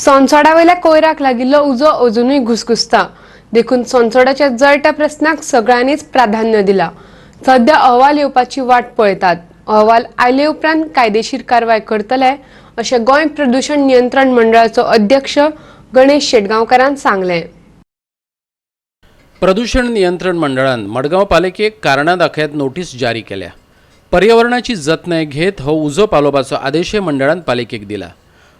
सोनसोडावयल्या कोयराक लागिल्लो उजो अजुनूय घुसघुसता. देखून सोनसोडाच्या जळट्या प्रस्नाक सगळ्यांनीच प्राधान्य दिला. सध्या अहवाल येवपाची वाट पळयतात. अहवाल आयले उपरांत कायदेशीर कारवाय करतले, अशें गोंय प्रदूषण नियंत्रण मंडळाचो अध्यक्ष गणेश शेटगांवकारान सांगलें. प्रदूषण नियंत्रण मंडळान मडगांव पालिकेक कारणां दाखयात नोटीस जारी केल्या. पर्यावरणाची जतनाय घेत हो उजो पालोवपाचो आदेशय मंडळान पालिकेक दिला.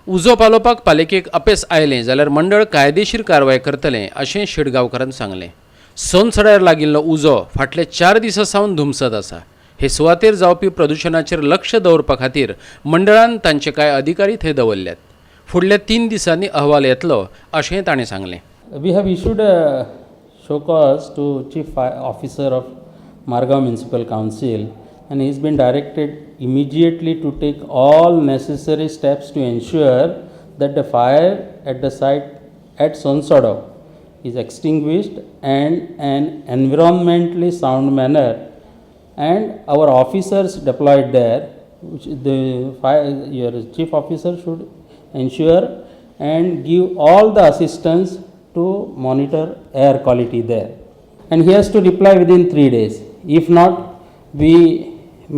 उजो पालोवपाक पालिकेक अपेस आयलें जाल्यार मंडळ कायदेशीर कारवाय करतलें, अशें शेटगांवकारान सांगलें. सोनसड्यार लागिल्लो उजो फाटले 4 दिसां सावन धुमसत आसा. हे सुवातेर जावपी प्रदुशणाचेर लक्ष दवरपा खातीर मंडळान तांचे कांय अधिकारी थंय दवरल्यात. फुडल्या 3 दिसांनी अहवाल येतलो, अशें ताणें सांगलें. We have issued a show cause to Chief Officer of Margao Municipal Council, and he's been directed immediately to take all necessary steps to ensure that the fire at the site at Sonsodo is extinguished and an environmentally sound manner, and our officers deployed there, which the fire, your chief officer should ensure and give all the assistance to monitor air quality there, and he has to reply within 3 days. If not, we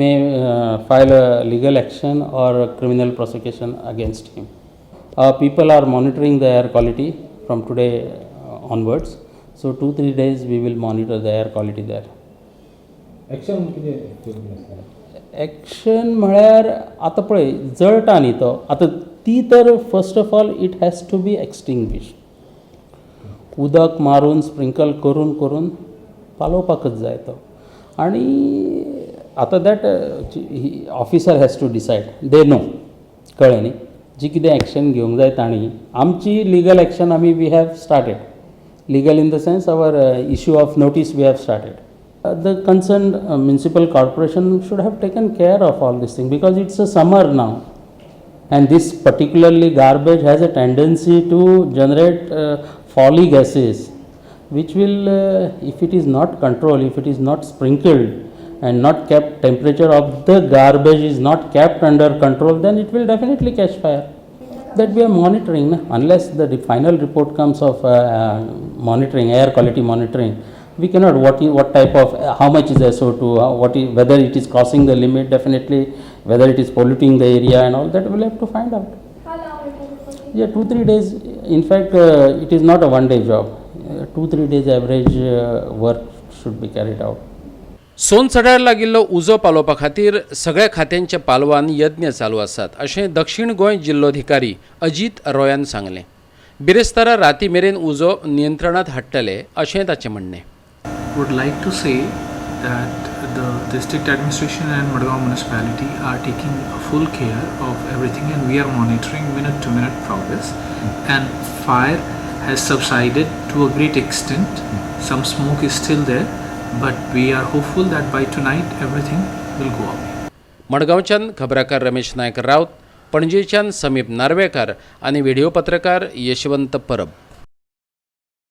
may file a legal action or a criminal prosecution against him. People are monitoring the air quality from today onwards, so 2-3 days we will monitor the air quality there. Action कितें आसता? Action म्हळ्यार आतां पळय, जळटा न्ही तो. आतां ती तर first of all it has to be extinguish. उदक मारून, स्प्रिंकल करून करून पालोवपाकच जाय तो. आनी आतां that officer has to decide, they know. कळ्ळें न्ही? जी कितें एक्शन घेवंक जाय तांणी. आमची लिगल एक्शन आमी we have started, legal in the sense our issue of notice we have started. The concerned municipal corporation should have taken care of all this thing, because it's a summer now and this particularly garbage has a tendency to generate foul gases, which will, if it is not controlled, if it is not sprinkled and not kept, temperature of the garbage is not kept under control, then it will definitely catch fire. That we are monitoring, na? Unless the final report comes of monitoring, air quality monitoring, we cannot what type of, how much is SO2, what is, whether it is crossing the limit, definitely, whether it is polluting the area and all that, we'll have to find out. Yeah, 2-3 days. In fact, it is not a one day job. 2-3 days average work should be carried out. सोनसड्यार लागिल्लो उजो पालोवपा खातीर सगळ्या खात्यांच्या पालवान यत्न चालू आसात, अशें दक्षिण गोंय जिल्लोधिकारी अजीत रॉयान सांगलें. बिरेस्तारा राती मेरेन उजो नियंत्रणात हाडटले, अशें ताचें म्हणणें. Would like to say that the district administration and Madgaon municipality are taking full care of everything, and we are monitoring minute to minute progress, and fire has subsided to a great extent. Some smoke is still there, but we are hopeful that by tonight everything will go away. मडगांवच्यान खबराकार रमेश नायक रावत, पणजेच्यान समीप नार्वेकार आनी video पत्रकार यशवंत परब.